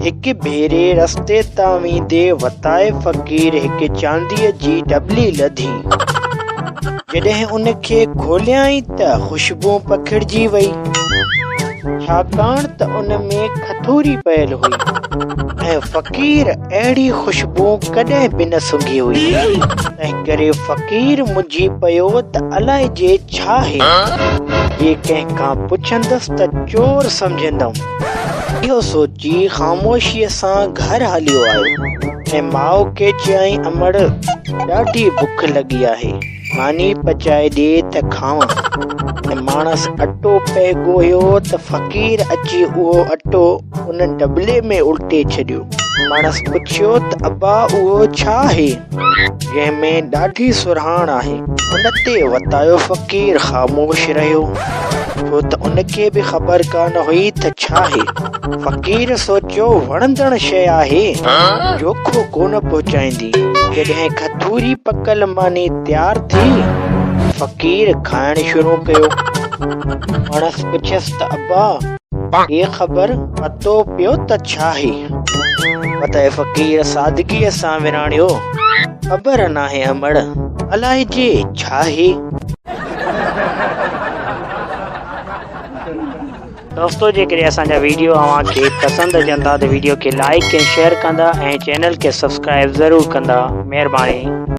هڪ ڀيري رستي تان ويندي وتائي فقير هڪ چانديء جي ڊٻلي لڌي. جڏهن ان کي کوليائين ته خوشبو پکڙجي وئي، ڇاڪاڻ ته ان ۾ کٿوري پيل هئي ۽ فقير اهڙي خوشبو ڪڏهن به نه سنگهي هئي. تنهنڪري فقير منجهي پيو ته الائجي ڇاهي؟ جي ڪنهن کان پڇندس ته چور سمجهندم. اهو سوچي خاموشيء سان گهر هليو آيو ۽ ماء کي چيائين امڙ! ڏاڍي بک لڳي آهي، ماني پچائي ڏي ته کاوان. ۽ ماڻس اٽو پئي ڳوهيو ته فقير اچي اهو اٽو ان ڊٻلي ۾ الٽي ڇڏيو. ماڻس پڇيو ته ابا اهو ڇا آهي، جنهن ۾ ڏاڍي سرهاڻ آهي؟ ان تي وتايو فقير خاموش رهيو، ڇو ته ان کي به خبر ڪانه هئي ته ڇاهي. فقير سوچيو وڻندڙ شيء آهي، جوکو ڪونه پهچائيندي. جڏهن کٿوري پڪل ماني تيار ٿي، فقير کائڻ شروع ڪيو. ماڻس پڇيس ته ابا! ڏي خبر، پتو پيو ته ڇاهي؟ فتح فقير سادگيء سان وراڻيو، خبر ناهي امڙ، الائجي ڇاهي؟ دوستو جيڪڏهن اسان جا ويڊيو اوهان کي پسند اچن ٿا ته ويڊيو کي لائيڪ ۽ شيئر ڪندا ۽ چينل کي سبسڪرائيب ضرور ڪندا مهرباني.